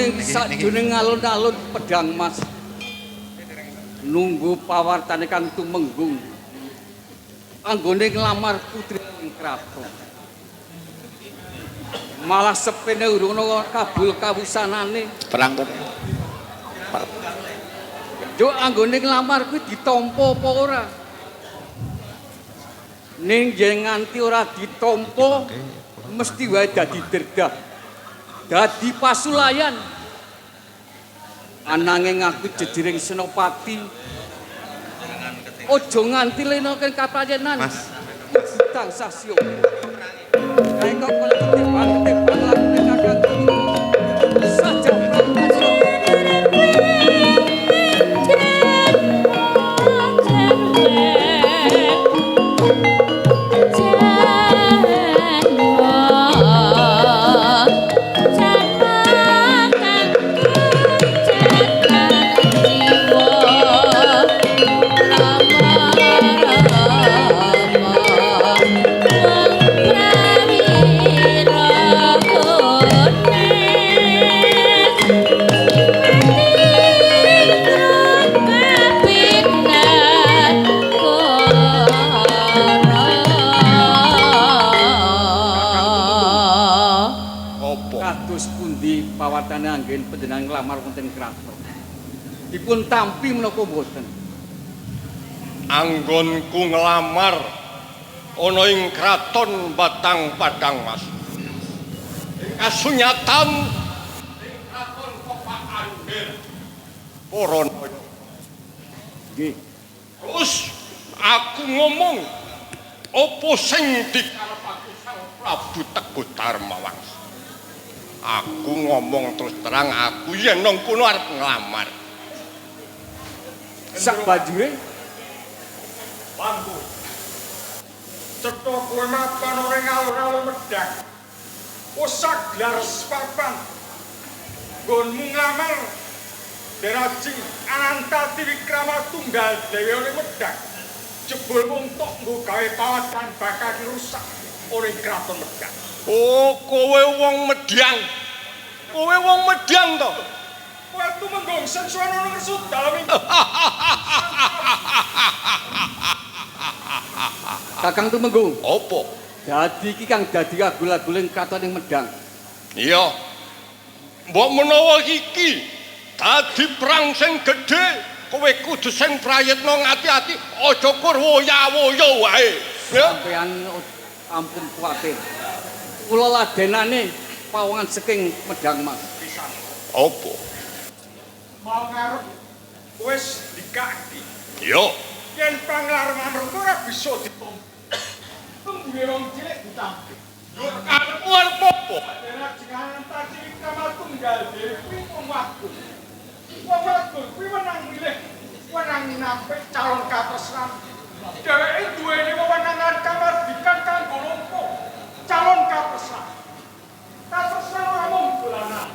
ing sajroning alun-alun Pedang Mas. Nunggu pawartane Kang Tumenggung. Anggone nglamar putri ing kraton. Malah sepene urung ana kabul kawusanane. Perang to. Yo anggone nglamar kuwi ditampa apa ora? Ning yen nganti ora ditampa mesti wae dadi derdah. Dadi pasulayan. Ananging aku jejering senopati. Aja nganti lena ken kaprayenan. Mas. Tansah siap. Kae kok kaya ketiban-ketiban lakune Kakang Saja. Kados pundi pawartane anggen panjenengan nglamar wonten kraton? Dipun tampi menapa mboten? Anggonku nglamar ana ing kraton Batang Padang Mas. Ing kasunyatan ing kraton Kopak Andir Puranaya. Nggih. Terus aku ngomong apa sing dikarepake Sang Prabu Teguh Darmawangsa. Aku ngomong terus terang aku yen nang kono arep nglamar. Sak banjure Wangku. Cetha kowe mapan ora alun-alun Medang. Usak gelar papan. Nggonmu nglamar Derajing Ananta Triwikrama tunggal dhewe oleh Medang. Jebul mung tok nggo gawe pawadan bakal rusak oleh kraton Medang. Oh, kowe wong Medang. Kowe wong Medang to? Kowe tumenggung sing suwana ngersu dalem ing Kakang Tumenggung. Apa? Dadi iki kang dadi agul-aguling kraton ing Medang. Iya. Mbok menawa iki dadi perang sing gedhe, kowe kudu sing prayitna ngati-ati, aja kur woya-woya wae. Ya. Sampeyan ampun kuwatir. Kula ladenane pawongan saking Medang Mas. Pisan. Apa? Mau ngarep wis dikaki. Iya. Yen panglarman ora bisa ditampa. Tembunge wong cilik ditampi. Yo karepmu arep apa? Derajing Ananta Triwikrama tunggal dhewe kuwi wong wadon. Wong wadon kuwi wenang milih, wenang nampik calon katresnan. Dheweke duweni wewenangan kamardikan kanggo nampa calon katresnan. Katresnan ora mung dolanan.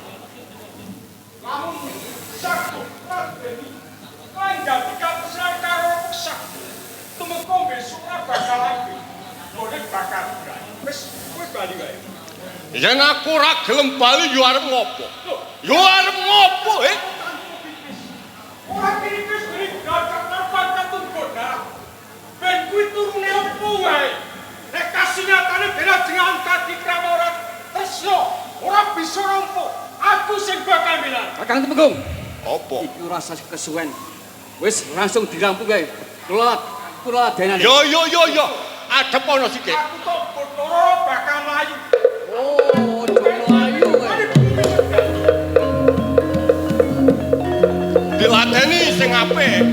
Lamun saged ngladeni lan dadi katresnan karo peksa. Tumeka besok ora bakal lagi. Nggone bakal bali. Wis kowe bali wae. Yen aku ora gelem bali yo arep ngopo? Yo arep ngopo, eh? Ora kiripis beri gagak tanpa tunggu darah. Ben kuwi turune opo wae. Nek kasinyatane Derajing Ananta Triwikrama ora tresna, ora bisa nampa. Aku sing bakal milan. Kakang Tumenggung. Apa? Iki ora usah kesuwen. Wis langsung dirampung wae. Kula kula ladenane. Yo yo yo yo. Adep ana sithik. Aku tok Bathara bakal mlayu. Oh, aja mlayu kowe. Diladeni sing apik.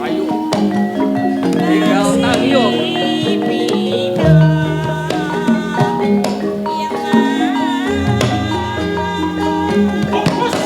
Ayo. Tinggal tangi yo. Fokus.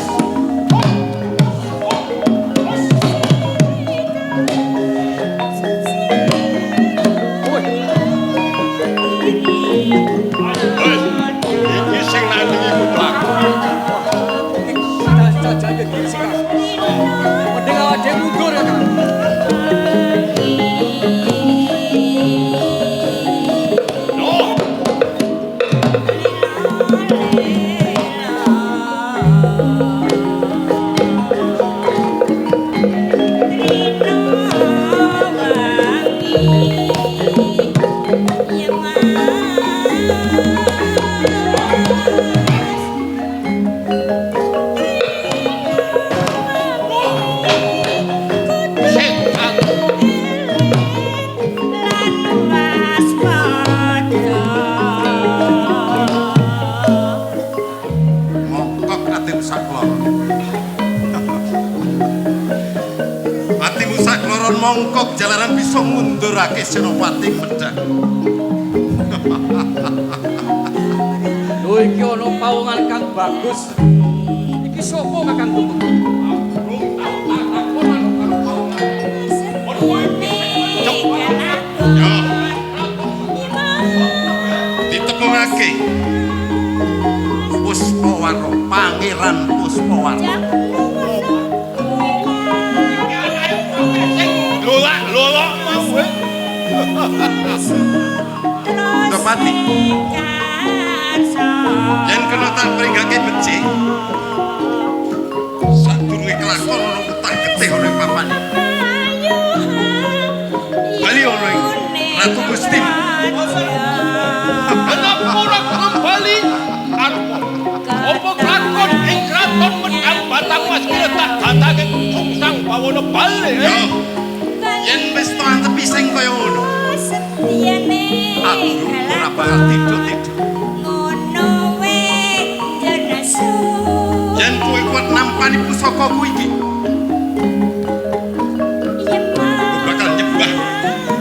Minangka jalaran bisa ngundurake Senopati Medhang. Lho iki ana pawongan kang bagus. Iki sapa Kakang Tumenggung? Yo. Ditepungake. Puspawarna, Pangeran Puspawarna. Lolak-lolak mau we. Ndopati. Yen kena tak pringgake becik. Sadurunge kelakon ana utah getih ana ing papan. Bali ana ing Ratu Gusti. Ana kembali arep apa kraton ing kraton Medhang Batang Mas kira tak datake kucung sang bawana bali. Yo. Yen wis tantepi sing kaya ngono, aku ora bakal tidur-tidur. Yen kowe kuat nampani pusakaku iki, aku bakal nyembah.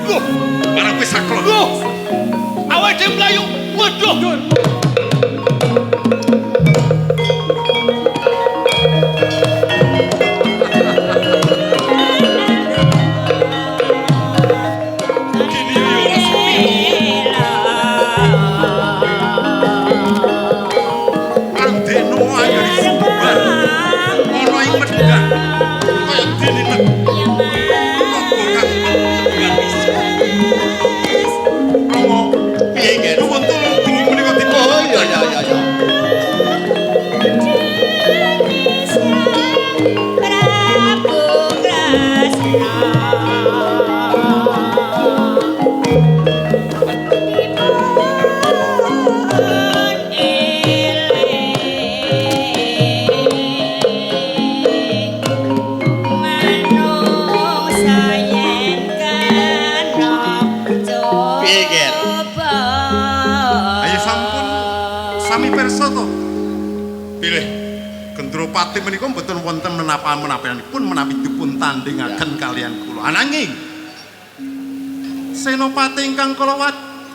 Loh, Marang kowe saklon. loh. Awake dhewe mlayu. Waduh. Kini yo ora sepi. Andeno ayo disubar. Ana ing Medhang kaya dene nek naga kang penemuan wis. Rama, Piye, Ger? Nuwun tulung bengi menika dipun. Oh iya iya iya iya. Piye, Ger? Ayo sampun sami pirsa to. Bilih Gendropati menika mboten wonten menapa-menapanipun menawi dipun tandingaken kalian kula. Ananging Senopati ingkang kala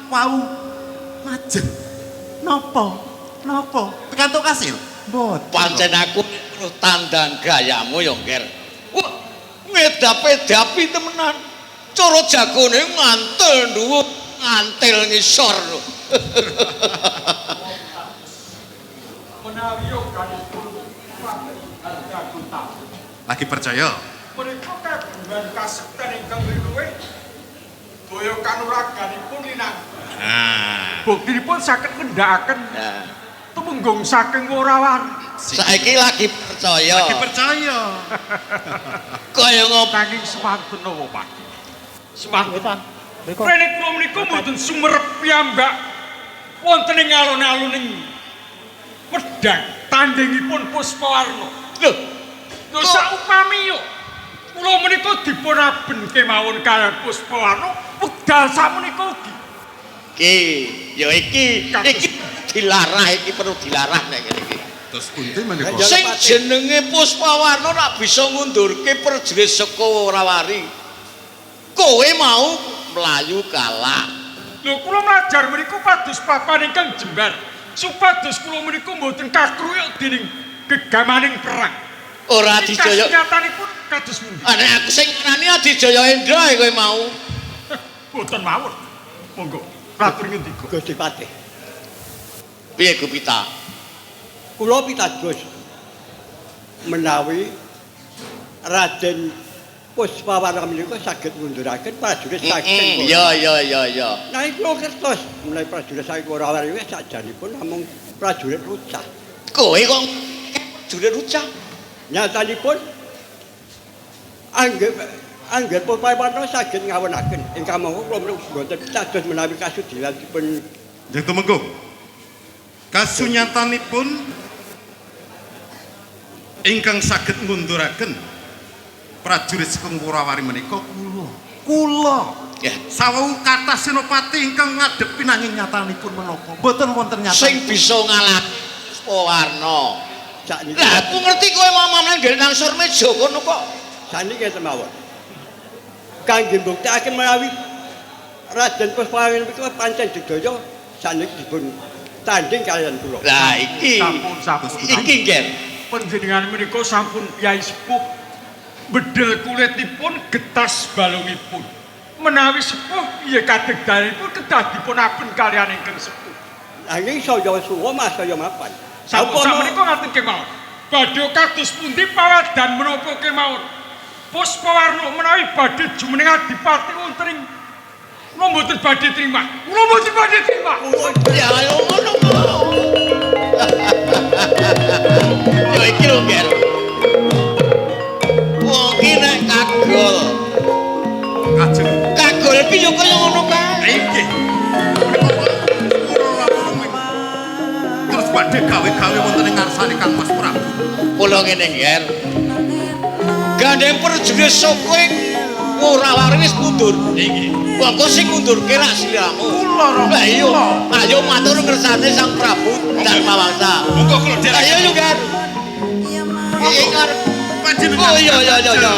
wau majeng napa? Napa? Pikantuk kasil? Mboten. Pancen aku weruh tandang gayamu ya, Ger. Wah, ngedapi-dapi temenan. Cara jagone ngantel dhuwur, ngantel ngisor. Menawi yoganipun Raden Harjagutama. Lagi percaya? Menika kagungan kasekten ingkang luwih daya kanuraganipun linang. Nah, Buktinipun saged ngendhakaken Nah, tumenggung saking Worawari. saiki lagi percaya. Lagi percaya. Kaya ngopo? Nanging semanten napa, Pak? Semanten. Rene kula menika mboten sumerep piyambak wonten ing alun-aluning Medhang tandingipun Puspawarna. Lho, Lho saupami yo kula menika dipun aben kemawon kaliyan Puspawarna wekdal sakmenika ugi. iki ya iki iki dilarah, iki perlu dilarah nek ngene iki. Terus pundi menika? Sing jenenge Puspawarna ora bisa ngundurke prajurit saka Worawari. Kowe mau mlayu kalah. Lho kula mlajar menika pados papan ingkang jembar supados kula menika mboten kakruyuk dening gegamaning perang. Ora Adijaya. Nyatanipun kados pundi? Nek aku sing ngrani Adijaya Indra kowe mau. Mboten mawon. Monggo katur ngendika. Gusti Patih. Piye Gupita? Kula pitados menawi Raden Puspawarna menika saged ngunduraken prajurit saking Ya ya ya ya. Nanging kula ngertos menawi prajurit saking Worawari wis sajanipun namung prajurit lucah. Kowe kok prajurit lucah? Nyatanipun angger Puspawarna saged ngawonaken ingkang mangka kula mboten pitados menawi kasudilan dipun Njeng Tumenggung. Kasunyatanipun ingkang saged ngunduraken prajurit saking Worawari menika kula. Kula. Ya. Sawau kathah senopati ingkang ngadepi nanging nyatanipun menapa mboten wonten nyata. Sing bisa ngalahke Puspawarna. Sakniki. Lah aku ngerti kowe mau mamane nang ngisor meja kono kok. Sakniki ngeten mawon. Kangge mbuktekaken menawi Raden Puspawarna menika pancen digdaya saniki dipun tanding kaliyan kula. Lah iki. Sampun sampun. Iki, Ger. Panjenengan menika sampun piyai sepuh. Bedhel kulitipun getas balungipun. Menawi sepuh piye kadegdanipun kedah dipun aben kaliyan ingkang sepuh. Nanging saya suwa mas saya mapan. Sampun Apa menika ngaten kemawon. Badhe kados pundi pawadan menapa kemawon? Puspawarna menawi badhe jumeneng adipati wonten ing kula mboten badhe trima. Kula mboten badhe trima. Ya ayo ngono kok. Yo iki lho, Ger. Wong ki nek kagol. Kajeng Kagol ki yo kaya ngono kae. inggih. Terus badhe gawe-gawe wonten ing ngarsane Kang Mas Prabu. Kula ngene, Ger. Gandeng prajurit saka ing ora wis mundur. Inggih. Monggo sing ngundurke lak sliramu. Kula Rama. Lah iya, ayo matur ngersane Sang Prabu Darmawangsa. Monggo kula derek. Ayo yo, Ger. Iki ngarep. Panjenengan. Oh iya iya iya iya.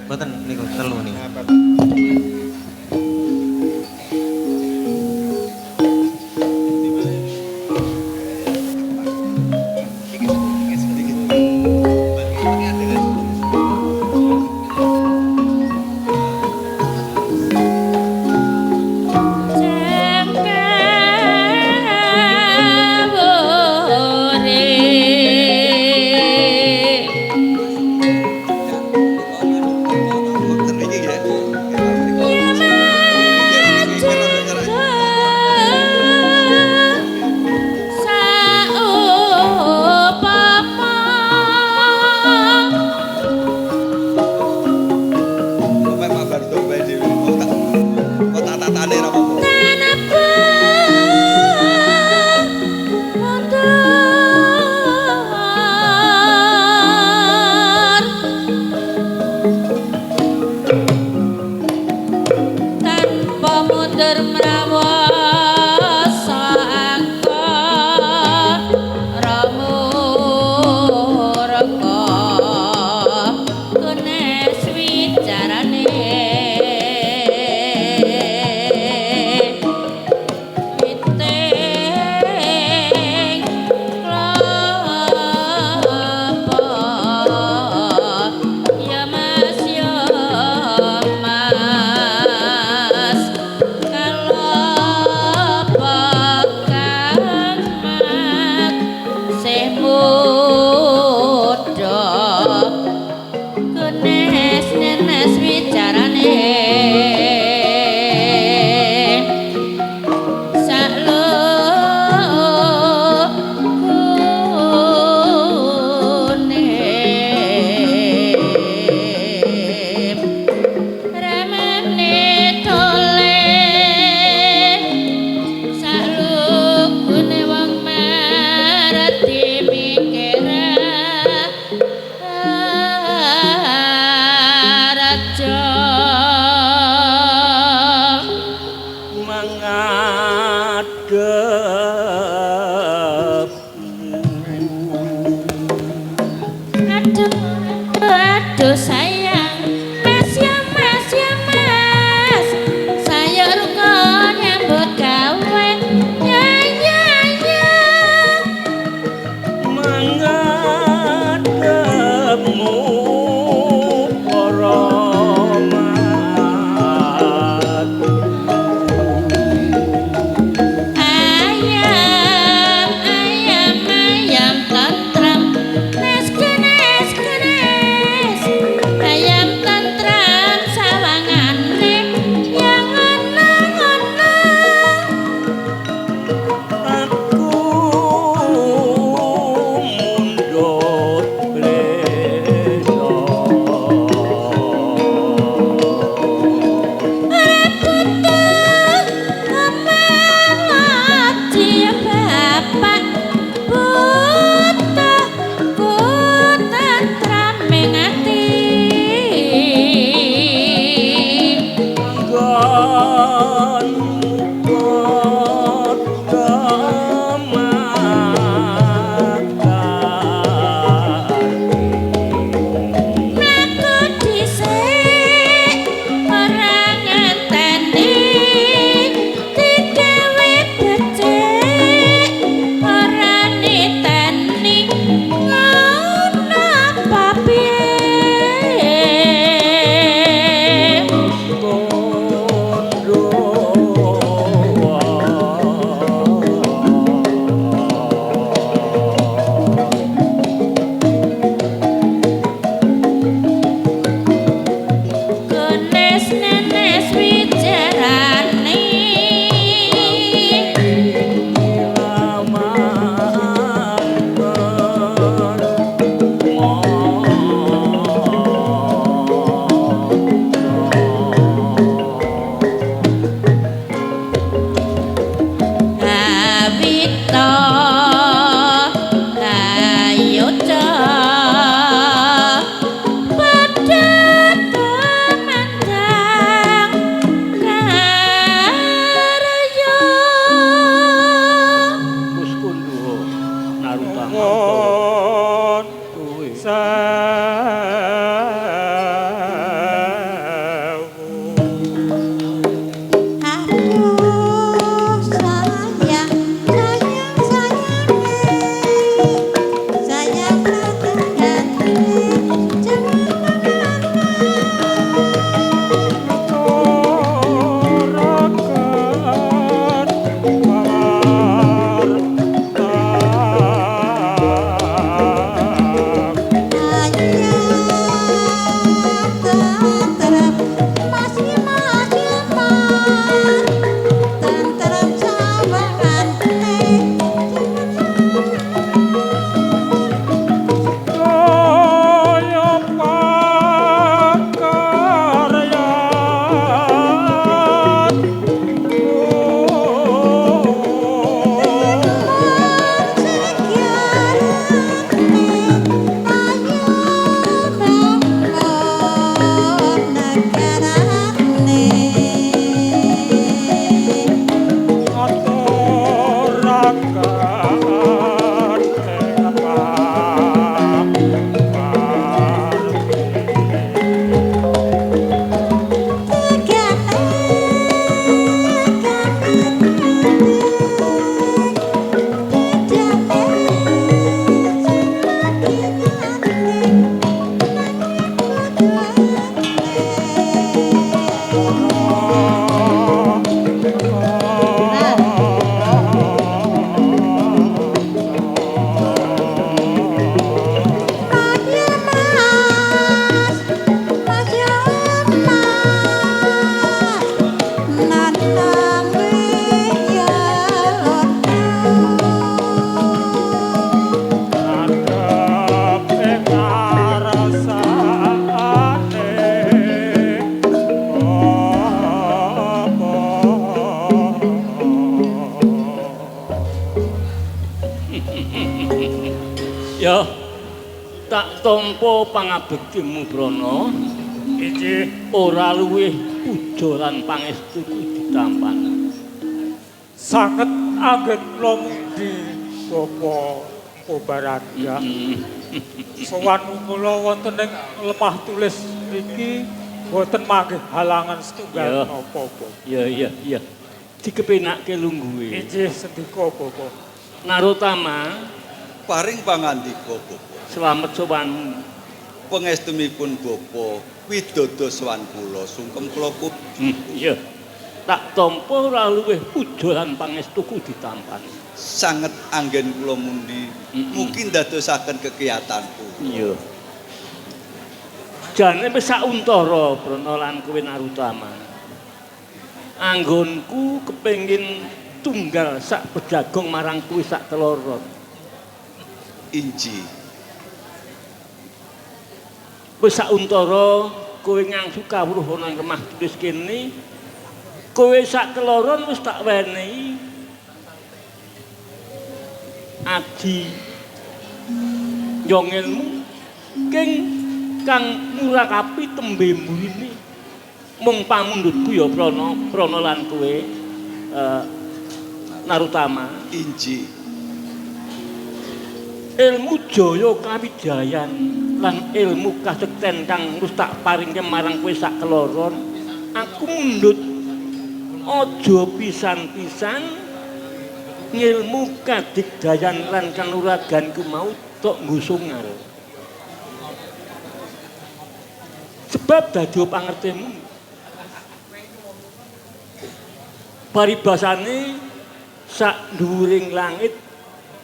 Mboten niku telu niku. Iki nggih. Ya, tak tampa pangabektimu Brana. Inggih. Ora luwih puja lan pangestuku ditampan. Sanget anggen kula mundi Bapak Kobaranda. Sowan kula wonten ing lemah tulis niki boten manggih halangan setunggal napa, Bapak. Ya iya iya. Dikepenakke lungguhe. Inggih sendika Bapak. Narotama paring pangandika Bapak. Slamet sowan. Pangestunipun Bapak widodo sowan kula sungkem kula. Iya. Tak tampa ora luwih puja lan pangestuku ditampan. Sanget anggen kula mundi mugi ndadosaken kekiyatan kula. Iya. Jane wis sauntara Brana lan kowe Narotama. Anggonku kepengin tunggal sak pedagong marang kowe sak teloron. Inji. Wis sauntara kowe ngangsu kawruh ana ing lemah tulis kene. Kowe sak keloron wis tak wenehi aji nyong ilmu king kang murakapi tembe mburine. Mung pamundhutku ya Prana, Prana lan kowe Narotama. Inji. Ilmu jaya kawijayan lan ilmu kasekten kang wis tak paringke marang kowe sak keloron, aku mundhut aja pisan-pisan ngilmu kadigdayan lan kanuraganku mau tok nggusungal. Sebab dadi pangertemu paribasane sak dhuwuring langit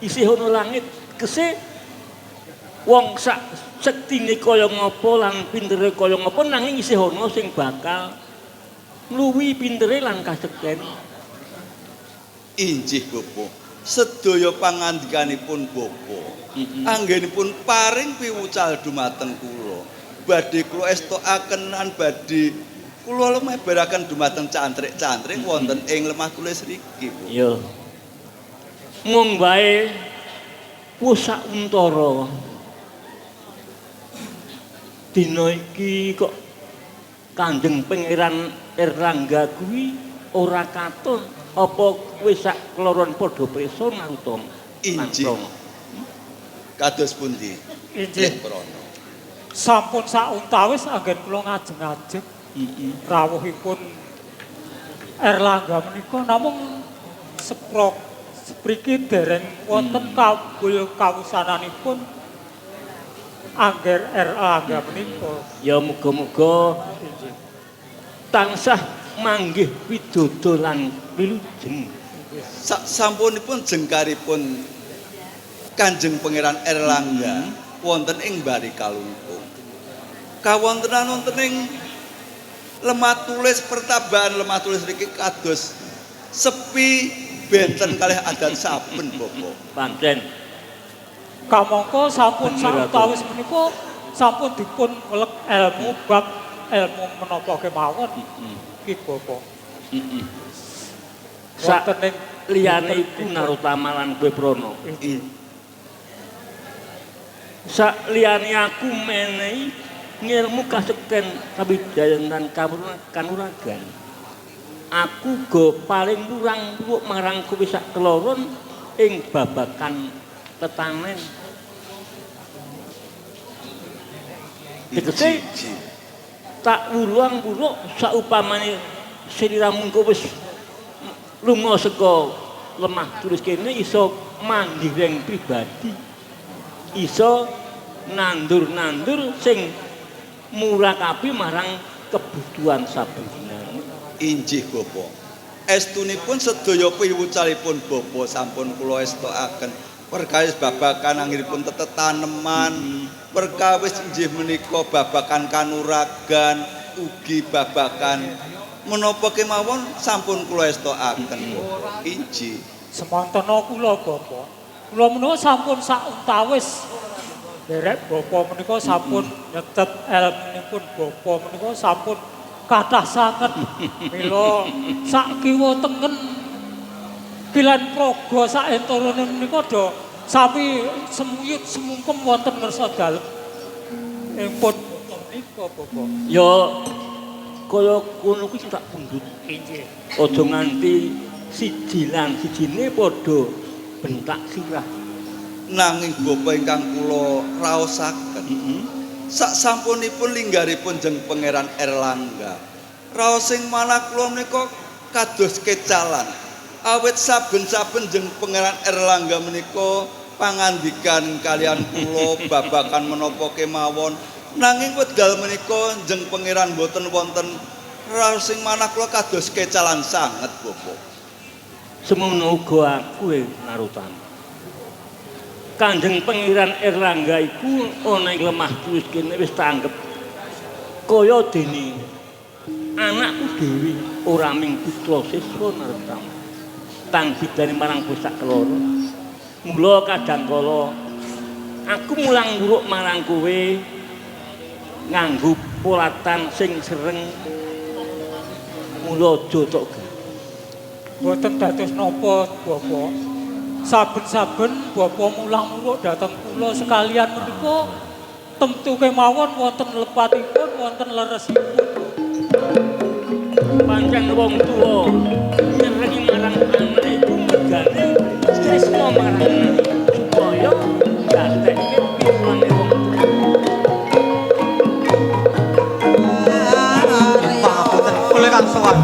isih ana langit kese wong sak sektine kaya ngapa lan pintere kaya ngapa nanging isih ana sing bakal ngluwi pintere lan kasekten. Injih Bapak, sedaya pangandikanipun Bapak anggenipun paring piwucal dumateng kula. Badhe kula estokaken lan badhe kula lumebaraken dumateng cantrik-cantrik wonten ing lemah tulis riki, Bu. Iya. Mung wae wis sauntara dina iki kok Kanjeng Pangeran Erlangga kuwi ora katon apa kowe sak kloron padha prisa Narotama? Injih. Kados pundi? Injih. Sampun sauntawis anggen kula ngajeng-ajeng rawuhipun Erlangga menika namung seprok sepriki dereng wonten kabul kawusananipun angger Erlangga menika. Ya muga-muga tansah manggih widodo lan wilujeng. Sampunipun jengkaripun Kanjeng Pangeran Erlangga wonten ing Bari Kalungkung. Kawontenan wonten ing lemah tulis pertabahan lemah tulis niki kados sepi benten kalih adat saben Bapak. Pancen. Kamangka sampun sawetawis menika sampun dipun welek ilmu bab ilmu menapa kemawon iki Bapak. Sak liyane iku Narotama lan kowe Prana. Sak liyane aku menehi Ngilmu kasekten kawijayan lan kanuragan. Aku go paling kurang wuk marang kowe sak keloron ing babagan tetanen. Tegese tak wulang-wuluk saupamane sliramu engko wis lunga saka lemah tulis kene iso mandireng pribadi. Iso nandur-nandur sing murakabi marang kebutuhan saben dinane. Injih Bapak. Estunipun sedaya piwucalipun Bapak sampun kula estokaken perkawis babagan anggenipun tetaneman, perkawis injih menika babagan kanuragan, ugi babagan menapa kemawon sampun kula estokaken Bapak. Injih. Semontana kula Bapak. Kula menika sampun sauntawis nderek Bapak menika sampun nyetet elmunipun Bapak menika sampun kathah sanget. Mila sak kiwa tengen kilan praga saentorone menika do sami semuyut semungkem wonten ngersa dalem impun Bapak menika Bapak. Ya kaya kono kuwi tak pundhut. Inggih. Aja nganti siji lan sijine padha bentak sirah. Nanging Bapak ingkang kula raosaken, sak sampunipun linggaripun jeng Pangeran Erlangga, raos sing manah kula menika kados kecalan. Awit saben-saben jeng Pangeran Erlangga menika pangandikan kalian kula babagan menapa kemawon. Nanging wekdal menika jeng Pangeran boten wonten, raos sing manah kula kados kecalan sanget Bapak. Semono uga aku Narotama. Kanjeng Pangeran Erlangga iku ana ing lemah tulis kene wis tanggep kaya dene anakku dhewe ora ming putra siswa Narotama. Tang bidane marang kowe sak keloro. Mula kadang kala aku mulang wuruk marang kowe nganggo polatan sing sereng. Mula aja tok. Boten dados napa Bapak. Saben-saben Bapak mulang wuruk dhateng kula sekalian menika temtu kemawon wonten lepatipun wonten leresipun. Pancen wong tuwa nyerengi marang anak iku megane tresna marang anak supaya gatekke piwulange wong tuwa. Pangapunten kula kang sowan.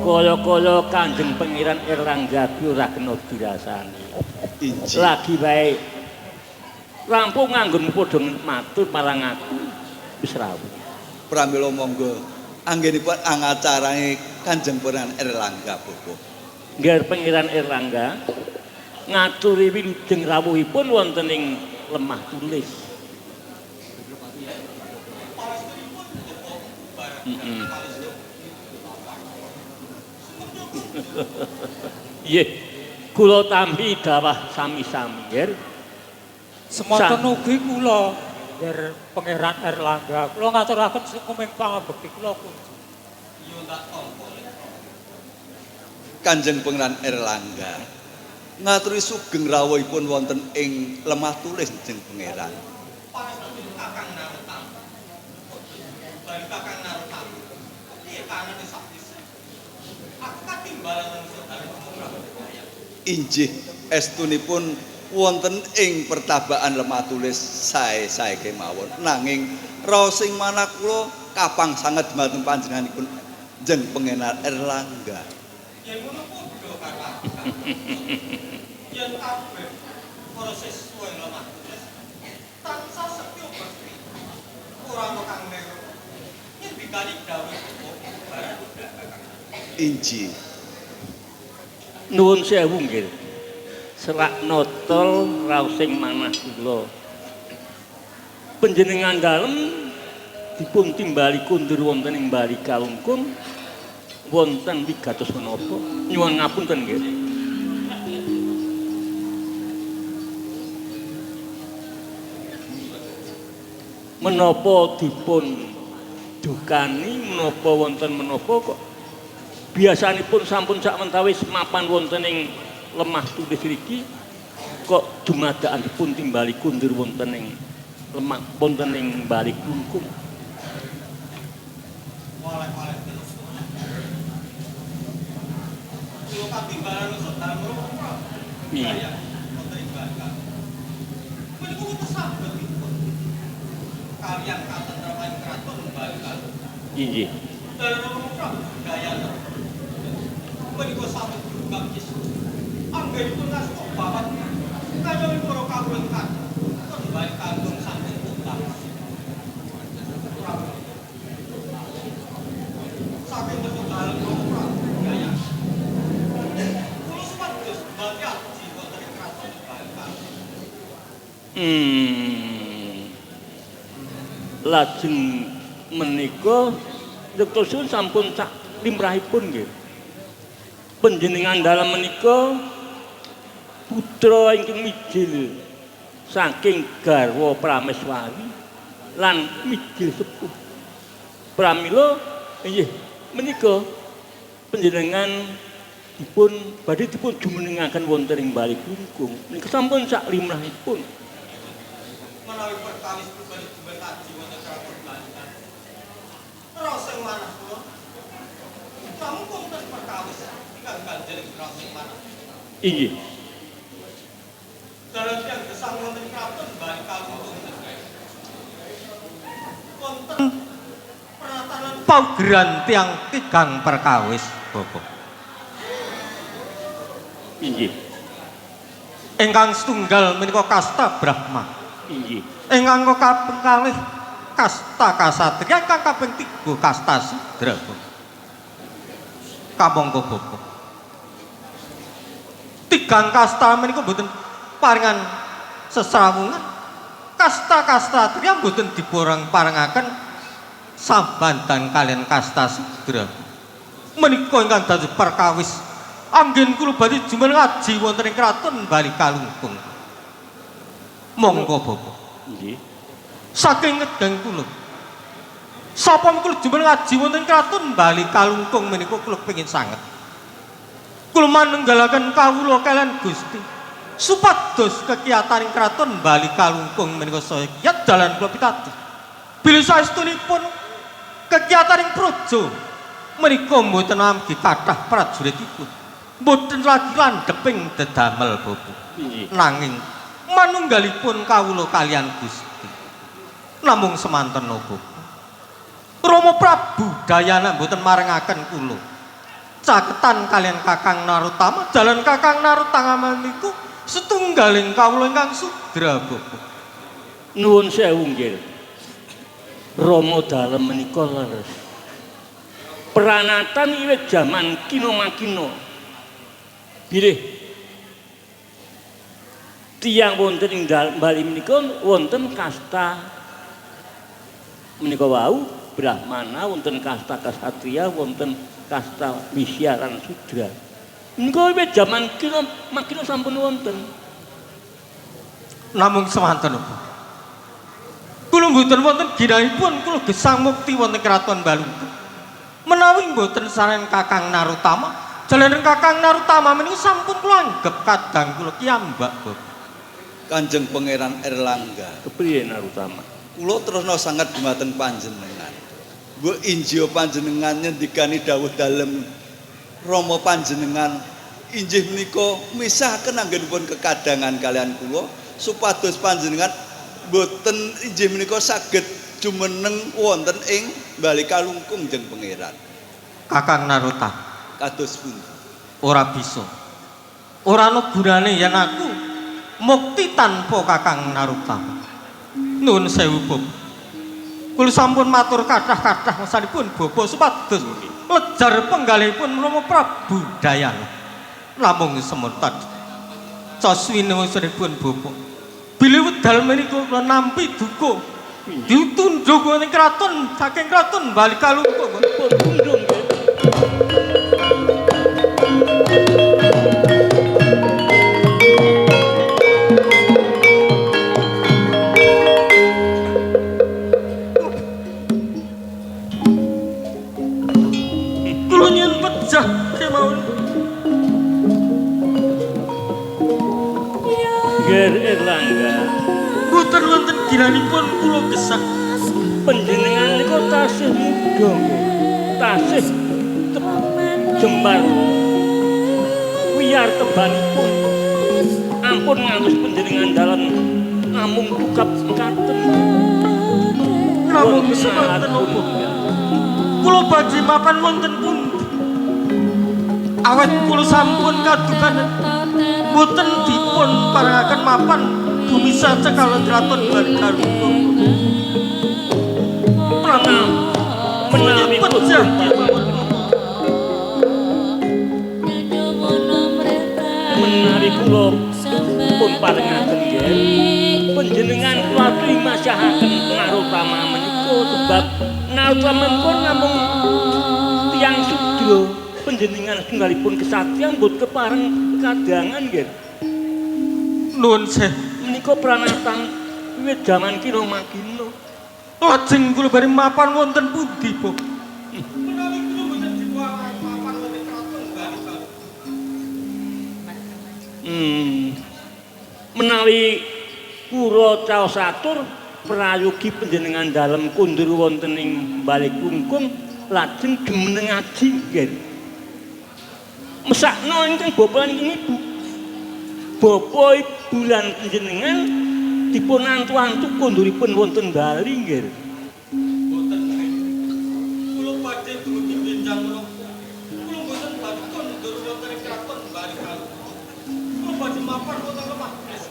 Kala-kala Kanjeng Pangeran Erlangga ki ora kena dirasani. Lagi wae rampung nganggon padha matur marang aku wis rawuh. Pramila monggo anggenipun angacarane Kanjeng Pangeran Erlangga Bapak. Nggih Pangeran Erlangga ngaturi wilujeng rawuhipun wonten ing lemah tulis. Nggih, kula tampi dawah sami-sami nggih. Semonten ugi kula nggih Pangeran Erlangga. Kula ngaturaken sungkuming pangabekti kula kunjuk. Kanjeng Pangeran Erlangga ngaturi sugeng rawuhipun wonten ing lemah tulis jeng Pangeran. Injih estunipun wonten ing pertabaan lemah tulis sae-sae kemawon. Nanging raos sing manah kula kapang sanget dhumateng panjenenganipun jeng Pangeran Erlangga. Yen ngono padha karo aku. Yen kabeh para siswa ing lemah tulis tansah setya bekti. Ora ana kang melu. Yen dikali dawuh Bapak. Injih. Nuwun sewu nggih. Serak notol raosing manah kula. Panjenengan dalem dipun timbali kundur wonten ing Bali Kalungkung wonten wigatos menapa? Nyuwun ngapunten nggih. Menapa dipun dukani menapa wonten menapa kok biasanipun sampun sak mentawis mapan wonten ing lemah tulis riki kok dumadakan dipun timbali kundur wonten ing lemah wonten ing Bali Klungkung. Iya. Kalian katentraman kraton Bali Kalungkung. Inggih. Dayana. Menika sampun diunggah kisah. Anggenipun ngasta babat kaya para kawula kraton Bali Kalungkung sampun tumbang. Saking metu dalem Prabu Dayana. Kula supados badhe aji wonten ing kraton Bali Kalungkung. Lajeng menika rektosun sampun sak limrahipun nggih. Panjenengan dalem menika putra ingkang mijil saking garwa Prameswari lan mijil sepuh. Pramila inggih menika panjenengan dipun badhe dipun jumenengaken wonten ing Bali Klungkung. Menika sampun sak limrahipun. Menawi perkawis pribadi jumeneng aji wonten kraton Bali Kalungkung. Raos ing manah kula. Namung wonten perkawis ingkang ganjel raos ing manah. Inggih. Dalam tiyang gesang wonten kraton Bali Kalungkung wonten pranatanan paugeran tiyang tigang perkawis Bapak. Inggih. Ingkang setunggal menika kasta Brahma. Inggih. Ingkang kaping kalih kasta Kasatriya, ingkang kaping 3 kasta Sudra. Kamangka Bapak. Tigang kasta menika mboten paringan sesrawungan. Kasta Kasatriya mboten diporang-parengaken sambandan kalian kasta Sudra. Menika ingkang dados perkawis anggen kula badhe jumeneng aji wonten ing kraton Bali Kalungkung. Monggo Bapak. Nggih. Saking ngedeng kula. Sapa kula jumeneng aji wonten kraton Bali Kalungkung menika kula pengin sanget. Kula manunggalaken kawula kalian Gusti supados kegiatan ing kraton Bali Kalungkung menika saya kiyat dalan kula pitados. Bilih saestunipun kegiatan ing praja menika mboten amgi kathah prajuritipun. Mboten lagi landheping dedamel Bapak. Nanging manunggalipun kawula kalian Gusti. Namung semanten Bapak. Rama Prabu Dayana mboten marengaken kula. Caketan kalian Kakang Narotama, dalan Kakang Narotama niku setunggaling kawula ingkang sudra Bapak. Nuwun sewu nggih. Rama dalem menika leres. Pranatan wiwit jaman kina makina. Bilih tiyang wonten ing Bali menika wonten kasta menika wau Brahmana, wonten kasta Ksatria, wonten kasta Wisya lan Sudra. Menika wiwit jaman kina makina sampun wonten. Namung semanten Bapak. Kula mboten wonten ginahipun kula gesang mukti wonten kraton Balungkung. Menawi mboten saren Kakang Narotama, jalaran Kakang Narotama menika sampun kula anggep kadang kula kiyambak Bapak. Kanjeng Pangeran Erlangga. Kepriye Narotama? Kula tresna sanget dumateng panjenengan. Mbok injih panjenengan nyendikani dawuh dalem Rama panjenengan injih menika misahaken anggenipun kekadangan kalian kula supados panjenengan mboten injih menika saged jumeneng wonten ing Bali Kalungkung jeng Pangeran. Kakang Narotama kados pundi? Ora bisa. Ora ana gunane yen aku mukti tanpa Kakang Narotama. Nuwun sewu Bapak. Kula sampun matur kathah-kathah masanipun Bapak supados lejar penggalihipun Rama Prabu Dayana. Namung semonten. Caswinipun Bapak. Bilih wedal menika kula nampi duka. Ditundhuk wonten kraton saking kraton Bali Kalungkung. Pun tundhung nggih. Kula nyuwun pejah kemawon. Nger Erlangga, Mboten wonten ginanipun kula gesah. Panjenengan niku tasih muda nggih. Tasih jembar wiyar tebanipun. Ampun ngantos panjenengan dalem namung tukap sekaten. Namung semanten napa? Kula badhe mapan wonten pundi? Awet kula sampun kadukan mboten dipun parengaken mapan bumi saja kalau kraton Bali Kalungkung. Prana menawi pejah kemawon. Menawi kula pun parengaken nggih. Panjenengan kula trimasahaken Narotama menika sebab Narotama menika namung tiyang sudra. Panjenengan setunggalipun kesatria mbut kepareng kadangan nggih. Nuwun sewu. Menika pranatan wiwit jaman kira makina. Lajeng kula bari mapan wonten pundi, Bapak? Menawi kula mboten diparingaken mapan wonten kraton Bali Kalungkung. Menawi kura caos atur prayogi panjenengan dalem kundur wonten ing Bali Klungkung lajeng jumeneng aji nggih. Mesakno ingkang bapa lan ingkang ibu. Bapa ibu lan panjenengan dipun antu-antu konduripun wonten Bali nggih. Mboten. Kula badhe dumugi benjang menapa. Kula mboten badhe kondur wonten ing kraton Bali Kalungkung. Kula badhe mapan wonten lemah tulis.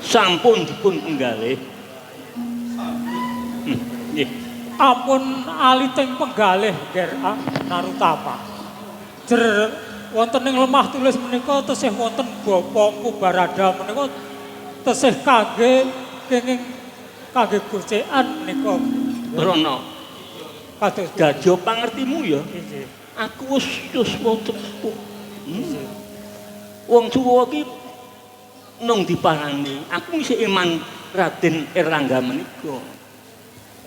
Sampun dipun penggalih. Sampun. Nggih. Ampun aliting penggalih Nger Narotama. Jer wonten ing lemah tulis menika tesih wonten Bapa Empu Barada menika tesih kangge kenging kangge gocekan menika. Rono. Kados Gajo pangertimu ya. Nggih. Aku wis yuswa sepuh. Wong tuwa iki nung diparani. Aku isih iman Raden Erlangga menika.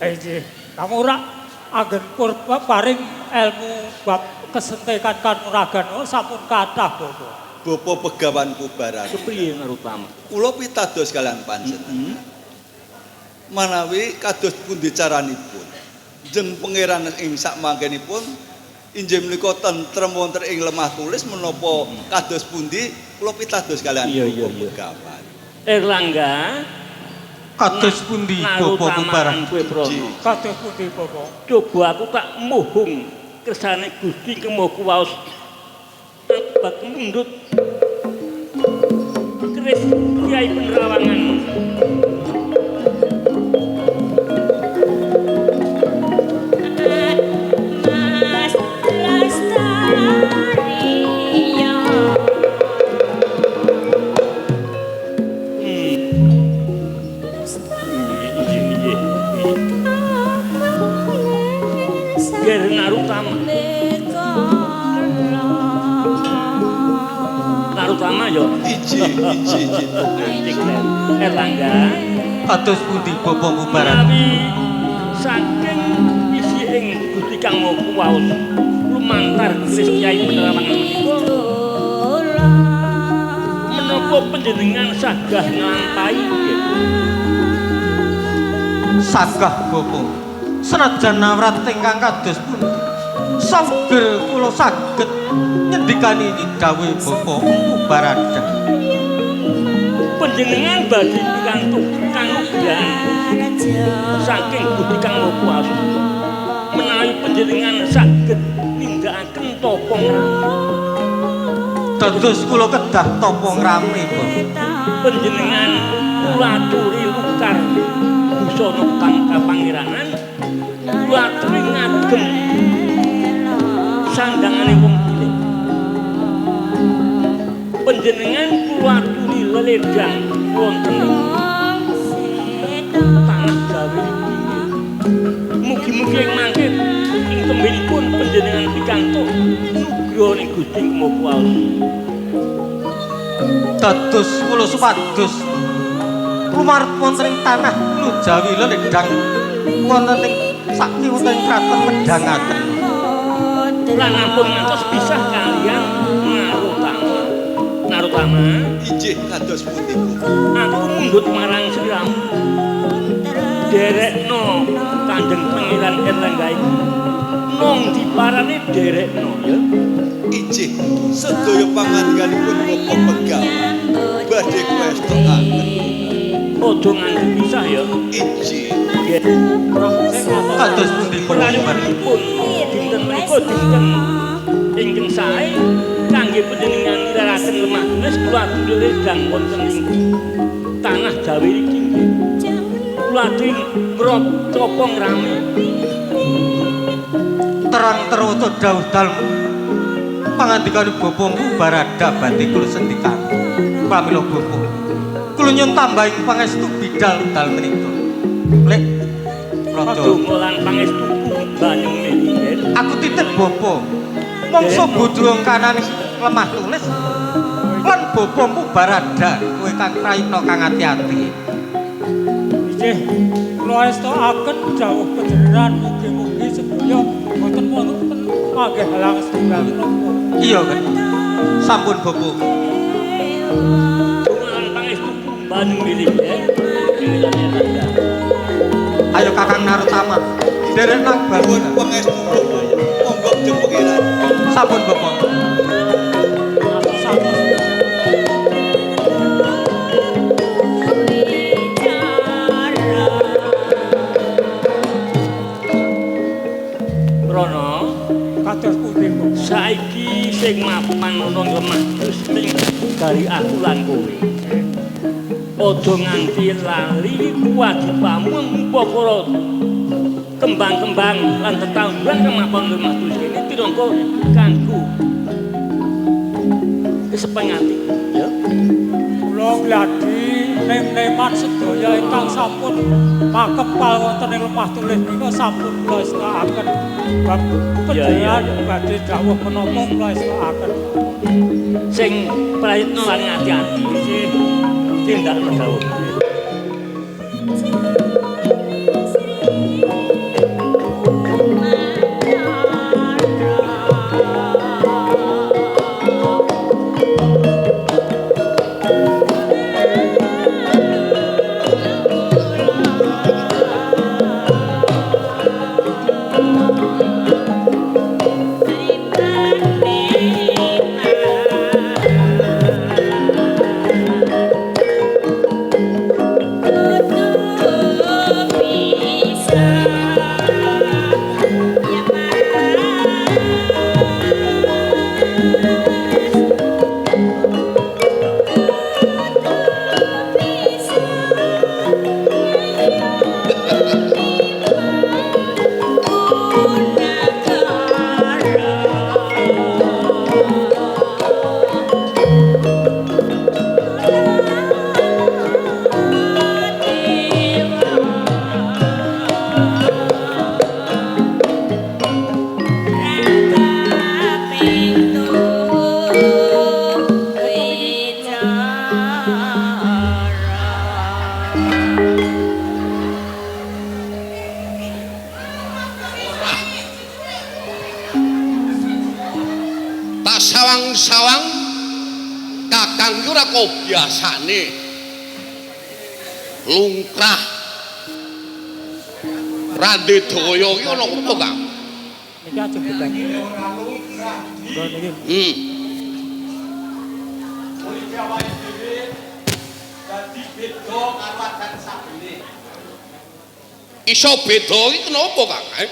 Nggih. Kamu ora anggen purba paring ilmu bab kesentekan kanuragan sampun kathah Bapak. Bapa Begawan Pubarada. Kepriye Narotama? Kula pitados kalian panjenengan. Manawi kados pundi caranipun? Jeng pangeran ing sakmangkenipun inggih menika tentrem wonten ing lemah tulis menapa kados pundi kula pitados kalian Iya. Begawan. Erlangga Kados pundi Bapak Pubarada? Kowe Prana. Kados pundi Bapak? Coba aku tak muhung kersane Gusti kemo kuwaos abad mundhut keris Kyai Penerawangan. Mas Lestari ya. Ger Narotama. Narotama ya. Iji. Erlangga. Kados pundi Bapak Pubarada? Menawi saking isi ing Gusti Kang Maha Kuwaos lumantar keris Kyai Penerawangan menika menapa panjenengan sagah nglampahi nggih? Sagah Bapak. Senajan awrat ingkang kados pundi sauger kula saged nyendikani dawuh Bapak Empu Barada. Panjenengan badhe pikantuk kanugrahan saking Gusti Kang Maha Kuwasa menawi panjenengan saged nindakaken tapa ngrame. Dados kula kedah tapa ngrame, Bapak. Panjenengan kula aturi lukar busana kang kapangeranan, kula aturi ngagem sandangane wong cilik. Panjenengan kula aturi leledang wonten ing tanah Jawi iki. Mugi-mugi ing mangke ing tembehipun panjenengan pikantuk nugrahaning Gusti Maha Kuwasa. Dados kula supados lumarep wonten ing tanah Jawi leledang wonten ing sakti wonten ing kraton Medhangaken. Lan ampun ngantos pisah kalian Narotama. Narotama, inggih kados pundi Bapak? Aku mundhut marang sliramu. Derekno Kanjeng Pangeran Erlangga iki. Nong diparane derekno ya. Inggih, sedaya pangandikanipun Bapak Begawan badhe kula estokaken. Aja nganti pisah ya. Inggih. Kados pundi pun dinten menika dinten ingkang sae kangge panjenengan nilaraken lemah tulis kula aturi ledang wonten ing tanah Jawi iki. Kula aturi ngrocopo ngrame. Terang terwuca dawuh dalem pangandikane Bapak Barada badhe kula sendikan. Pramila Bapak, kula nyuwun tambahing pangestu bidal dalem menika. Lek Raja donga lan pangestuku banyu mili. Aku titip Bapak. Mongso bodho kanane lemah tulis lan Bapamu Barada kowe kang prayitna kang ati-ati. Inggih, kula estokaken dawuh panjenengan mugi-mugi sedaya boten wonten manggih halang setunggal menapa. Iya kan. Sampun Bapak. Donga lan pangestuku banyu mili. Ayo Kakang Narotama, derek nang Nuwun pangestu Bapak. Monggo jeng pengiran. Sampun Bapak. Rono, kados pundi Bapak? Saiki sing mapan ana lemah terus ning dari aku lan kowe. Aja nganti lali kewajibanmu upakara kembang-kembang lan tetanduran kang mapan lemah tulis kene tinangka kanggo kesepengati ya. Kula gladi nem-neman sedaya ingkang sampun makepal wonten ing lemah tulis menika sampun kula estokaken. Bab panjenengan badhe dawuh menapa kula estokaken. Sing prayitna lan ati-ati tindakno dawuh. Sawang-sawang kakang ki ora biasane lungkrah rande daya ki ana apa Kang? Niki ajeng bedang. Uripe awake dhewe dadi beda karo adat sabene. Iso beda ki kenapa Kang?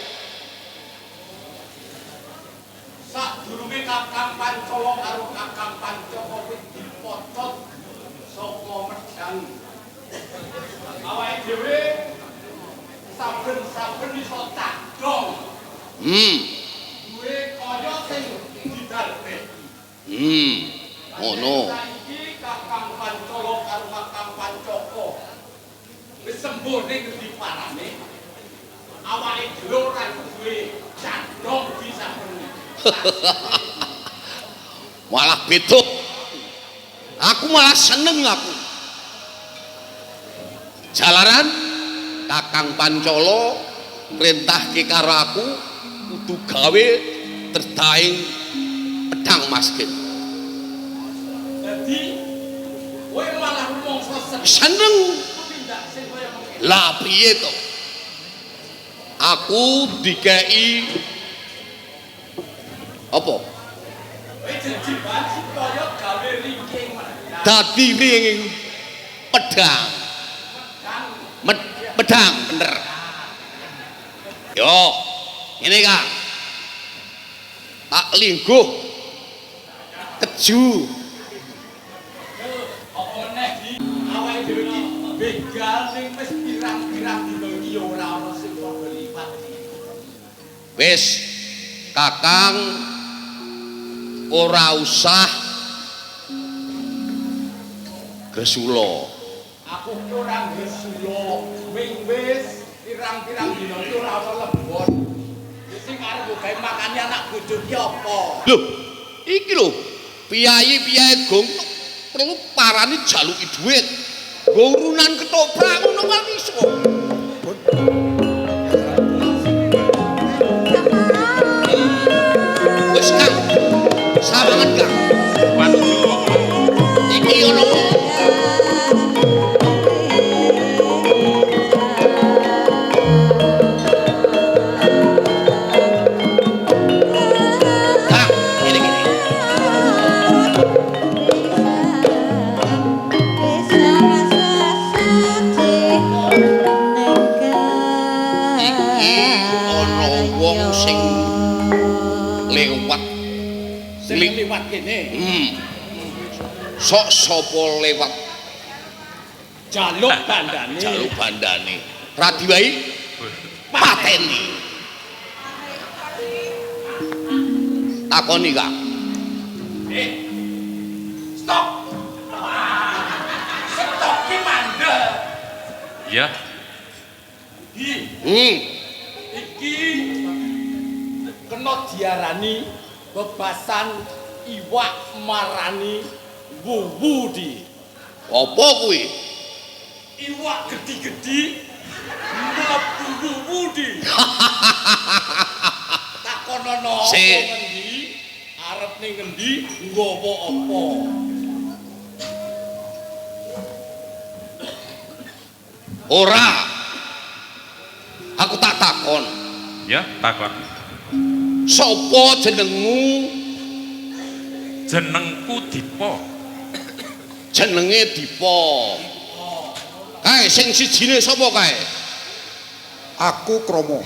Sadurunge Kakang Pancawa karo Kakang Pancaka kuwi dipocot saka Medang. Awake dhewe saben-saben iso cadhong. Duwe kaya sing didalpe. Ngono. Saiki Kakang Pancala karo Kakang Pancaka wis sembuh ning ngendi parane. Awake dhewe ora duwe candong bisa perlu. Malah beda. Aku malah seneng aku. Jalaran Kakang Pancala mrintahke karo aku kudu gawe terdaing pedang maskin. Dadi kowe malah rumangsa seneng. Tumindak sing kaya mengkene. Lah piye to? Aku dikei apa? Kowe jejiban supaya gawe ringking pedang. Dadi ringking pedang. Pedang bener. Yo, ngene Kang. Tak lingguh keju. Apa meneh di awake dhewe iki begal ning wis pirang-pirang dina iki ya ora ana sing padha liwat. Wis Kakang ora usah gresula. Aku ki ora gresula, ming wis pirang-pirang dina iki ora ana lebon. Sing arep gawe makani anak bojo ki apa? Lho, iki lho, piyayi-piyayi gong perlu parani jaluki dhuwit. Nggo urunan ketoprak ngono kan iso. Wis Kang, sawangan Kang. Iki ana Kang, ngene gini. Iki ana wong sing lewat. Sing liwat kene. Sok sapa lewat jaluk bandane. Jaluk bandane. Ra diwai pateni. Takoni Kang. Stop. Stop ki mandek. Ya. Iki kena diarani bebasan iwak marani wuwu di. Apa kuwi? Iwak gedhi-gedhi mlebu wuwu di. Takonono apa ngendi? Arep ning ngendi? Nggawa apa? Ora. Aku tak takon. Ya, takon. Sopo jenengmu? Jenengku Dipa. Jenenge Dipa. Kae sing sijine sapa kae? Aku Kromo.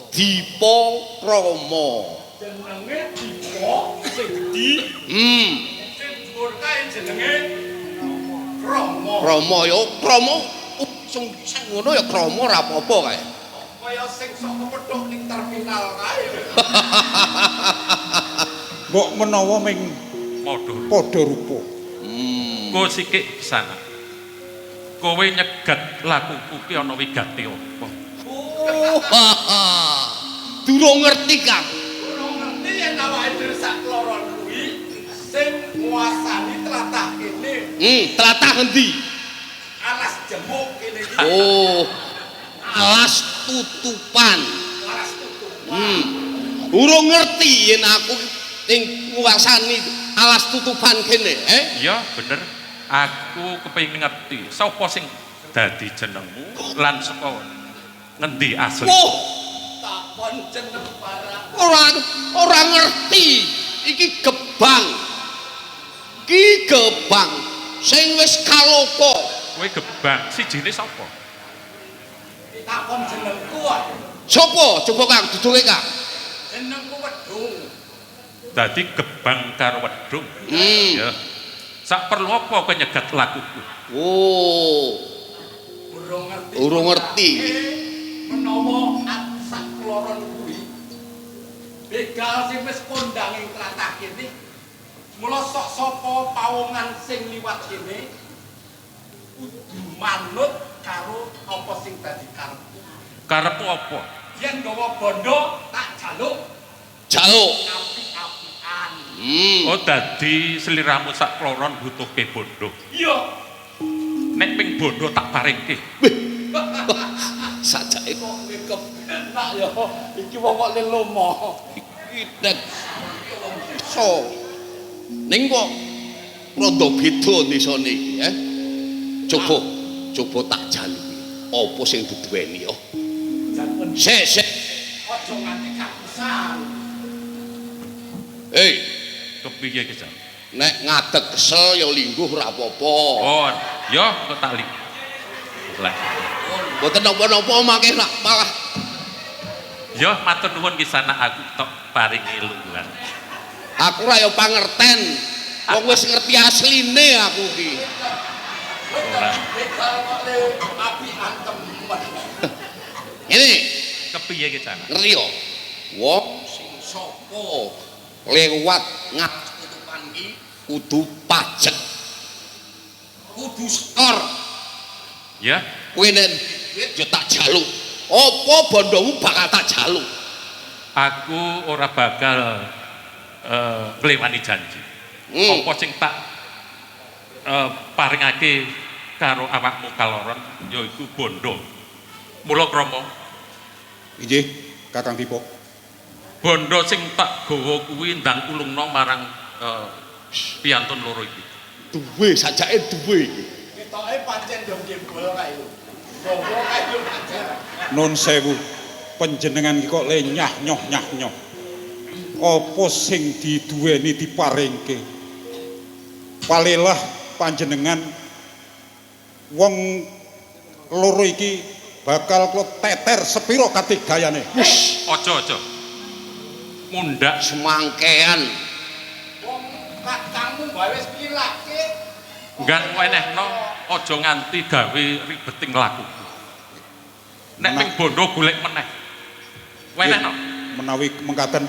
Dipa Kromo. Jenenge Dipa sing gedhi. Sing dhuwur kae jenenge Kromo. Kromo ya Kromo sing ngono ya Kromo ora apa-apa kae. Kaya sing sok kepethuk ning terminal kae. Mbok menawa ming padha rupa. Kowe sikik pisanan. Kowe nyegat lakuku ki ana wigati apa? Oh. Durung ngerti Kang. Durung ngerti yen awake dhewe sak kloron kuwi sing nguasani tlatah kene. Tlatah ngendi? Alas jemuk kene iki. Oh. Alas tutupan. Alas tutupan. Urung ngerti yen aku ing nguasani alas tutupan kene, eh? Iya, bener. Aku kepengin ngerti sapa sing dadi jenengmu lan saka ngendi asli. Oh, takon jeneng barang. Ora ngerti. Iki gebang. Ki gebang sing wis kaloka. Kowe gebang sijine sapa? Takon jenengku wae. Sapa? Coba Kang duduke Kang. Jenengku Wedung. Dadi gebang karo wedung. Ya. Sak perlu apa kowe nyegat lakuku? Oh. Urung ngerti. Urung ngerti. Menawa aku sak kloron kuwi begal sing wis kondang ing tlatah kene Mula sok sapa pawongan sing liwat kene kudu manut karo apa sing dadi karepku. Karepmu apa? Yen gawa bondo tak jaluk. Jaluk. Apik-apikan. Oh, dadi sliramu sak kloron butuhke bondo. Iya. Nek ping bondo tak paringke. Sajake kok kepenak ya. Iki wong kok lelomo. Iki nek so. Ning kok rada beda desane iki, eh. Coba coba tak jaluki. Apa sing diduweni yo? Sik, sik. Aja nganti kapisan. Hei, kepiye iki, Jan? Nek ngadeg kesel ya lingguh ora apa-apa. Oh, ya kok tak li. Lah. Mboten napa-napa mangke nak malah. Ya matur nuwun ki sanak aku tok paringi lungguhan. Aku ora ya pangerten. Wong wis ngerti asline aku ki. Ora. Apian temen. Ngene, kepiye ki Jan? Ngerti yo. Wong sing sapa lewat ngatutupan ki kudu pajek. Kudu setor. Ya. Kowe nek duit ya tak jaluk. Apa bondomu bakal tak jaluk? Aku ora bakal nglewani janji. Apa sing tak paringake karo awakmu kaloron yaiku bondo. Mula krama. Inggih, Kakang Dipa. Bondo sing tak gawa kuwi ndang ulungno marang piyantun loro iki. Duwe sajake duwe iki. Ketoke pancen yo gembol kae lho. Gawa kae yo pancen. Nun sewu, panjenengan iki kok lenyah nyoh nyah nyoh. Apa sing diduweni diparingke? Palelah panjenengan wong loro iki bakal kula teter sepiro katigayane. Wis, aja aja. Mundhak semangkean. Wong kakangmu bae wis pilake. Nggan wenehno aja nganti gawe ribeting lakuku. Nek ping bondo golek meneh. Wenehno. Menawi mengkaten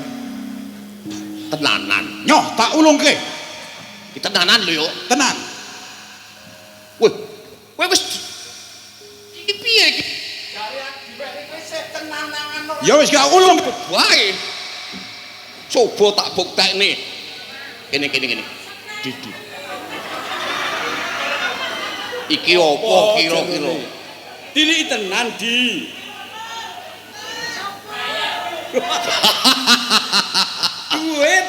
tenanan. Nyoh tak ulungke. Iki tenanan lho yo. Tenan. Weh, kowe wis iki piye iki? Jare diweke kowe sik tenanangan ora. Ya wis gak ulung wae. Coba tak buktekne. Kene kene kene. Didi. Iki apa kira-kira? Diliki tenan, Di. Duit.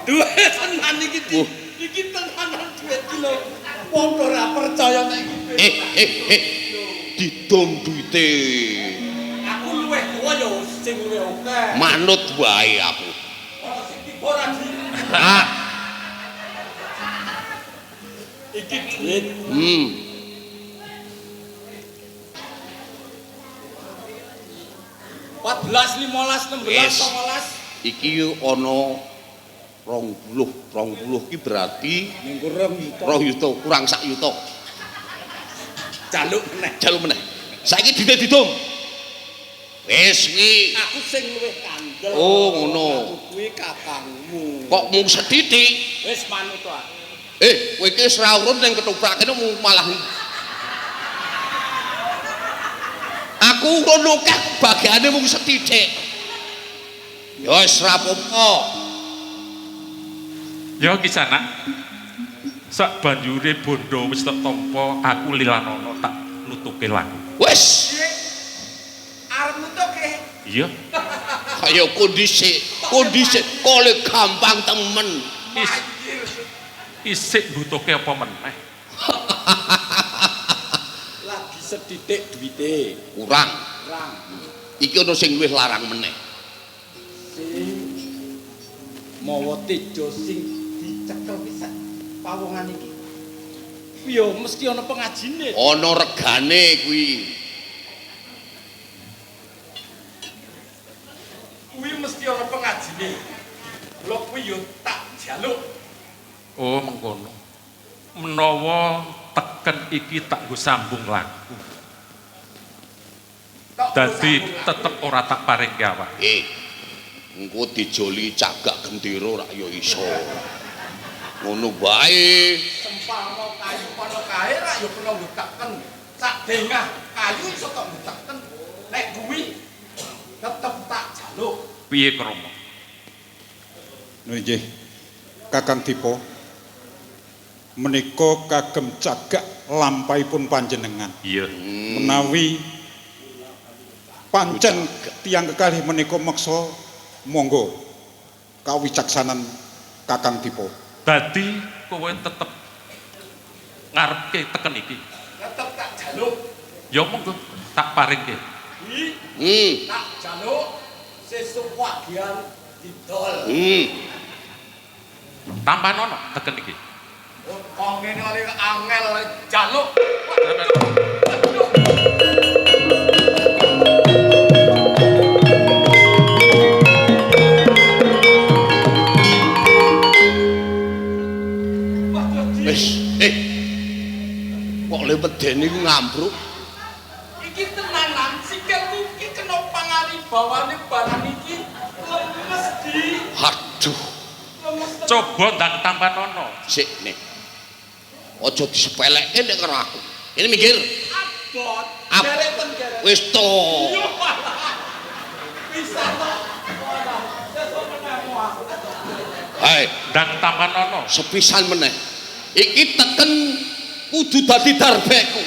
Duit tenan iki, Di. Iki tenanan duit iki lho. Wong ora percaya nek iki. Didong duite. Aku luwih tuwa ya sing luwih akeh. Manut wae aku. Ora sing tiba ora Di. Ah. Iki duit. 14, 15, 16, Wis. 19. Iki ana 20, 20 ki berarti Ning kurang yuta. 2 yuta, kurang sak yuta. Jaluk meneh. Jaluk meneh. Saiki duite didum. Wis kuwi. Aku sing luwih kandel. Oh, ngono. Aku kuwi kakangmu. Kok mung sethithik? Wis manut aku. Kowe iki wis ra urun ning ketoprak kene malah aku urun akeh bagiane mung sethithik. Ya wis ra apa-apa. Ya ki sanak. Sak banjure bondo wis tak tampa, aku lilanono tak nutuke laku. Wis. Arep nutuke. Iya. Kaya kondisi, kondisi kole gampang temen. Isik butuhke apa meneh? Lagi sethithik duwite. Kurang. Kurang. Iki ana sing luwih larang meneh. Sing mawa tejo sing dicekel pisan pawongan iki. Kuwi ya mesti ana pengajine. Ana regane kuwi. Kuwi mesti ana pengajine. Lho kuwi ya tak jaluk. Oh, mengkono. Menawa teken iki tak nggo sambung laku. Dadi tetep ora tak paringke awak. Engko dijoli cagak gendera rak ya iso. Ngono wae. Sempalno kayu kono kae rak ya kena nguteken. Sak dengah kayu iso tok nguteken. Nek kuwi tetep tak jaluk. Piye krama? Nggih. Kakang Dipa menika kagem cagak lampahipun panjenengan. Iya. Menawi pancen tiyang kekalih menika meksa monggo kawicaksanan Kakang Dipa. Dadi kowe tetep ngarepke teken iki. Tetep tak jaluk. Ya monggo tak paringke. Tak jaluk sesuk wagian didol. Tampanono teken iki. Kok ngene oleh angel jaluk. Wis, kok le medeni ku ngambruk. Iki tenanan sikilku iki kena pangaribawane barang iki lemes di. Aduh. Coba ndang tampanono. Sik nih. Aja disepelekke nek karo aku. Ini minggir. Abot. Gereten gereten. Wis to. Bisa to. Sesuk menehmu aku. Hai, ndang tampanono. Sepisan meneh. Iki teken kudu dadi darbeku.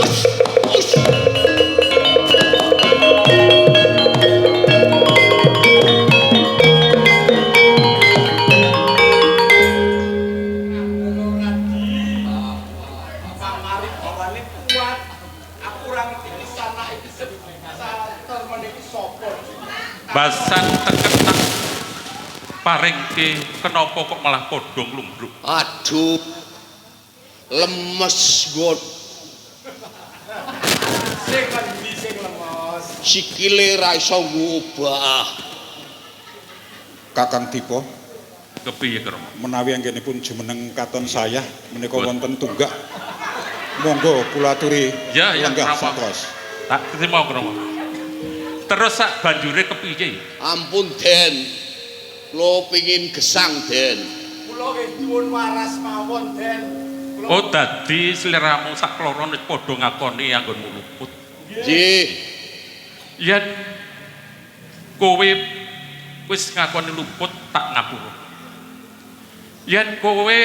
Us, us. Basan teken tak paringke kenapa kok malah padha nglumbruk. Aduh. Lemes nggon. Sing endi sing lemes? Sikile ra iso ngubah. Kakang Dipa. Kepiye krama? Menawi anggenipun jumeneng katon sayah menika wonten tunggak. Monggo kula aturi lenggah satos. Tak trima krama. Terus sak banjure kepiye? Ampun Den. Kula pengin gesang Den. Kula nggih nyuwun waras mawon Den. Oh dadi sliramu sak kloron wis padha ngakoni anggonmu luput. Nggih. Yen kowe wis ngakoni luput tak ngapura. Yen kowe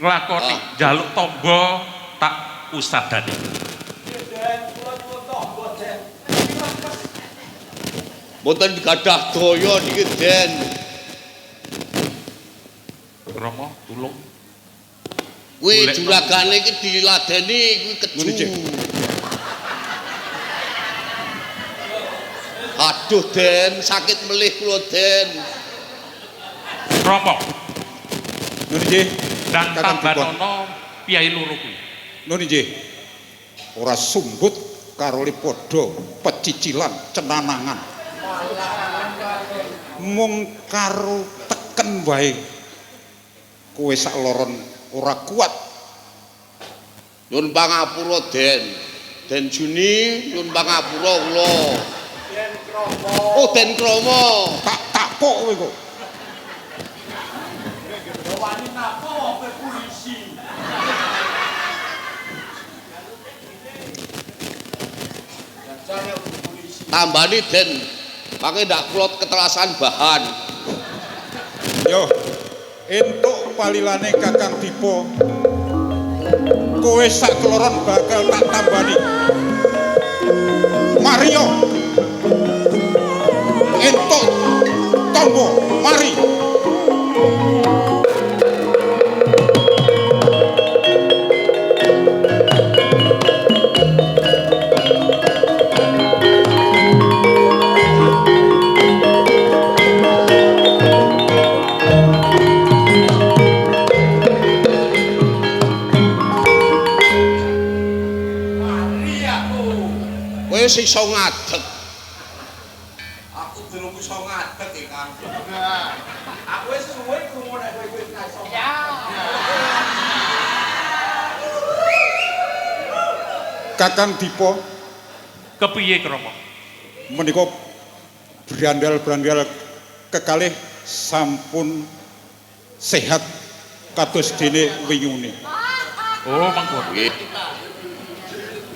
nglakoni njaluk tamba tak usadani. Nggih Den, kula nyuwun tamba Den. Mboten gadah daya niki Den. Rama tulung. Kuwi juragane iki diladeni kuwi keju. Aduh Den, sakit melih kula Den. Rama. Nun nggih. Ndang tambanono piyai loro kuwi. Nun nggih. Ora sumbut karo padha pecicilan cenanangan. Mung karo teken wae kowe sak loron ora kuat. Nyun pangapura Den. Den Juni nyun pangapura kula. Den Krama. Oh Den Krama. Tak tapuk kowe kok. Wani napa wong polisi. Tambani Den. Pakai ndak klot ketelasan bahan. Yo, entuk palilane Kakang Dipa. Kowe sak keloron bakal tak tambani. Mario. Entuk tombo, mari. Wis iso ngadeg. Aku durung iso ngadeg e, Kang. Aku wis suwe krungu nek kowe wis iso. Kakang Dipa kepiye krama? Menika Brandal-brandal kekalih sampun sehat kados dene wingune. Oh, mangkono. Nggih.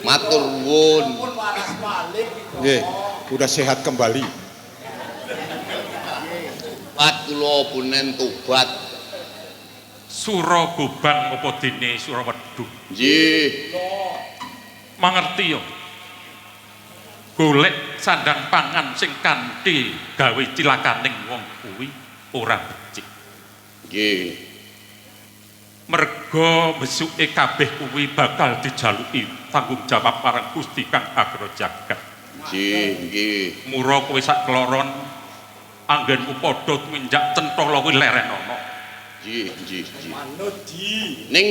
Matur nuwun. Nggih, udah sehat kembali. Pat kula punen tobat. Sura Gobang apa dene Surawedu? Nggih. Mangerti ya. Golek sandang pangan sing kanthi gawe cilakaning wong kuwi ora becik. Nggih. Merga besuke kabeh kuwi bakal dijaluki tanggung jawab marang Gusti Kang Agra Jagat. Nggih, nggih. Mura kowe sak kloron anggenmu padha tumindak centala kuwi leren ana. Nggih, nggih, nggih. Manut di. Ning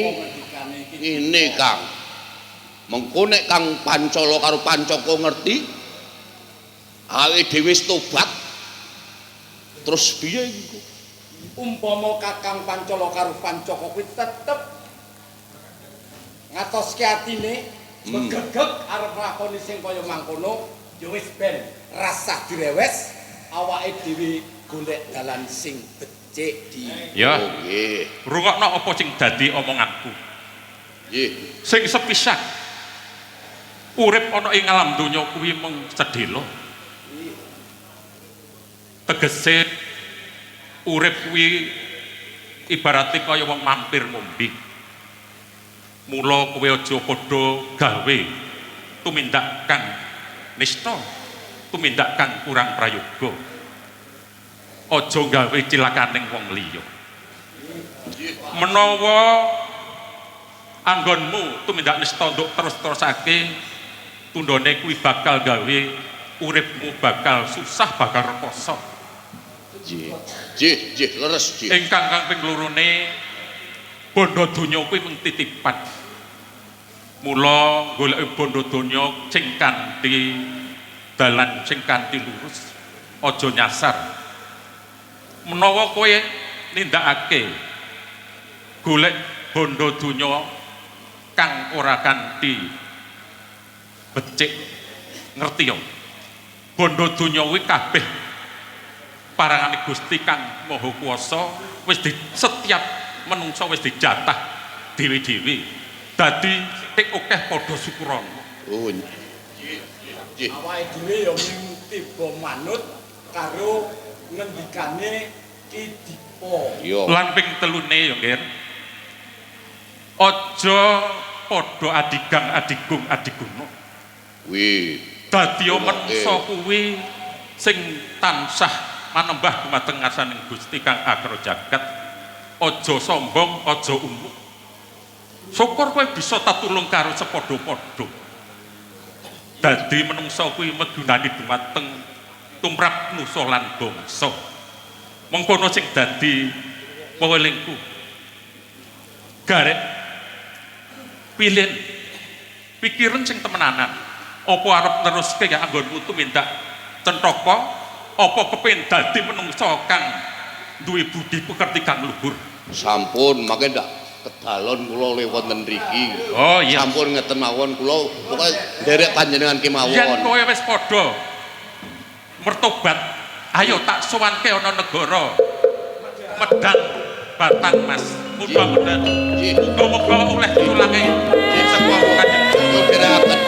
ngene Kang. Mengko nek Kang Pancala karo Pancaka ngerti awake dhewe wis tobat terus piye iku? Umpama Kakang Pancala karo Pancaka kuwi tetep ngatoske atine megegeg arep nglakoni sing kaya mangkono, ya wis ben rasah direwes, awake dhewe golek dalan sing becik di. Ya. Oh, nggih. Rungokno apa sing dadi omonganku. Nggih. Sing sepisan urip ana ing alam donya kuwi mung sedhela. Tegese urip kuwi ibarate kaya wong mampir ngombe. Mula kowe aja padha gawe tumindak kang nista, tumindak kang kurang prayoga. Aja gawe cilakaning wong liya. Menawa anggonmu tumindak nista nduk terus-terusake, tundhone kuwi bakal gawe uripmu bakal susah, bakal rekoso. Nggih. Nggih, nggih, leres nggih. Ingkang kang ping lorone bondo donya kuwi mung titipan. Mula goleki bondo donya sing kanthi dalan sing kanthi lurus, aja nyasar. Menawa kowe nindakake golek bondo donya kang ora kanthi becik, ngerti ya? Bondo donya kuwi kabeh parangane Gusti Kang Maha Kuwasa, wis di setiap menungsa wis dijatah dhewe-dhewe. Dadi sithik akeh padha syukurana. Oh, nggih. Nggih. Awake dhewe ya mung tiba manut karo ngendikane Ki Dipa. Iya. Lan ping telune ya, Nggir. Aja padha adigang adigung adiguna. Kuwi. Dadi menungsa kuwi sing tansah manembah dumateng ngarsaning Gusti Kang Agra Jagat. Aja sombong, aja umuk. Syukur kowe bisa tetulung karo sepadha-padha. Dadi menungsa kuwi megunani dumateng tumrap nusa lan bangsa. Mengkono sing dadi pewelingku. Garek pilih pikiran sing temenanan. Apa arep neruske ya anggonmu tumindak centaka, apa kepengin dadi menungsa kang duwe budi pekerti kang luhur? Sampun, mangke ndak kedalon kula le wonten mriki. Oh iya. Sampun ngeten mawon kula pokoke nderek panjenengan kemawon. Yen kowe wis padha mertobat, ayo tak sowanke ana negara Medang Batang Mas. Muga-muga Nggih. muga-muga oleh tulange Nggih. saka Kanjeng. Kula nderekaken.